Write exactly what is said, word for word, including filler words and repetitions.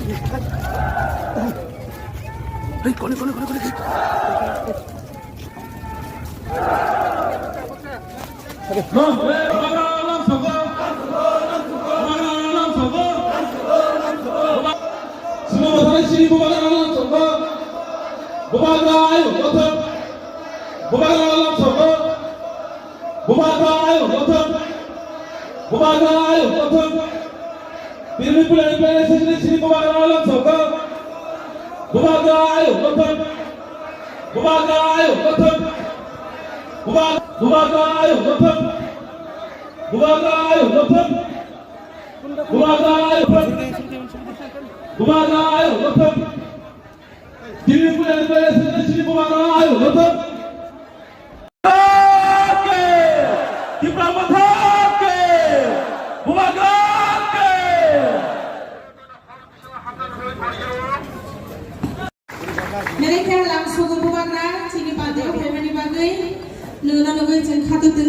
Hey, kone, kone, kone, kone. Bubagra ayuk kothok. Bubagra ayuk kothok. Bubagra ayuk kothok. Tiripura ni Prime Secretary Shri Bubagra Alam Sokha. Bubagra ayuk kothok. Bubagra ayuk kothok. Bubagra ayuk kothok. Bubagra ayuk kothok. Bubagra ayuk kothok. Bubagra ayuk kothok. Tiripura ni Prime Secretary Shri Bubagra ayuk kothok. Ke! Tipra Motha ke! Bubagra ke! Merekhe lang sugu Bubagra, chini party o phaimani bagwi, nwngno nugwi chwng khatutwi.